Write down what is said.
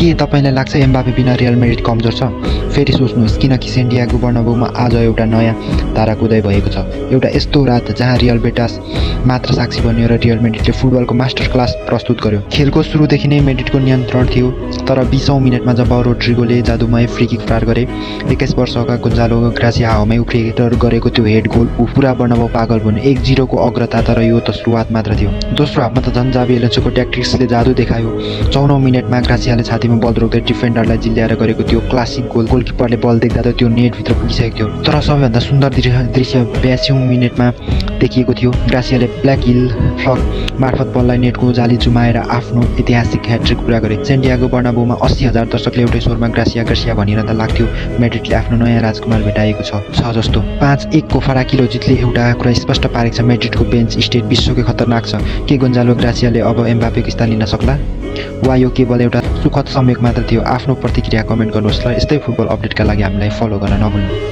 के तपाईलाई लाग्छ एम्बापे बिना रियल मेड्रिड कमजोर छ? फेरि सोच्नुहोस्, किनकि सेन्टियागो बर्नाब्यूमा आज एउटा नयाँ ताराको उदय भएको छ। एउटा यस्तो रात जहाँ रियल बेटास मात्र साक्षी बन्यो र रियल मेड्रिडले फुटबलको मास्टर क्लास प्रस्तुत गर्यो। खेलको सुरुदेखि नै मेड्रिडको नियन्त्रण थियो, तर 20औं मिनेटमा जब रोड्रिगोले जादुमय फ्री किक पार गरे, 21 वर्षका गोन्जालो ग्रासिया हावामै उफ्रिएर गरेको त्यो हेड गोल पुरा बर्नाब्यू पागल बन्यो। 1-0 को अग्रता, तर यो त सुरुवात मात्र थियो। दोस्रो हाफमा त झन् जावी एलोन्सोको ट्याक्टिक्सले जादु देखायो। 54औं मिनेटमा ग्रासियाले छातीमा बल रोक्दै डिफेन्डरलाई जिल्ल्याएर गरेको त्यो क्लासिक गोल, गोलकिपरले बल देख्दा त त्यो नेटभित्र पुगिसकेको थियो। तर सबैभन्दा सुन्दर दृश्य 82औं मिनेटमा देखिएको थियो। ग्रासियाले ब्ल्याक हिल फ्लग मार्फत बललाई नेटको जाली जुमाएर आफ्नो ऐतिहासिक ह्याट्रिक पुरा गरे। सेन्टियागो बर्नाब्यूमा 80,000 दर्शकले एउटै स्वरमा ग्रासिया ग्रासिया भनिरहँदा लाग्थ्यो मेड्रिडले आफ्नो नयाँ राजकुमार भेटाएको छ जस्तो। 5-1 को फराकिलो जितले एउटा कुरा स्पष्ट पारेको छ, मेड्रिडको बेन्च स्टेट विश्वकै खतरनाक छ। के गोन्जालो ग्रासियाले अब एम्बापेको स्थान लिन सक्ला, वा यो केवल एउटा सुखद संयोग मात्र थियो? आफ्नो प्रतिक्रिया कमेन्ट गर्नुहोस् र यस्तै फुटबल अपडेटका लागि हामीलाई फलो गर्न नभुल्नु।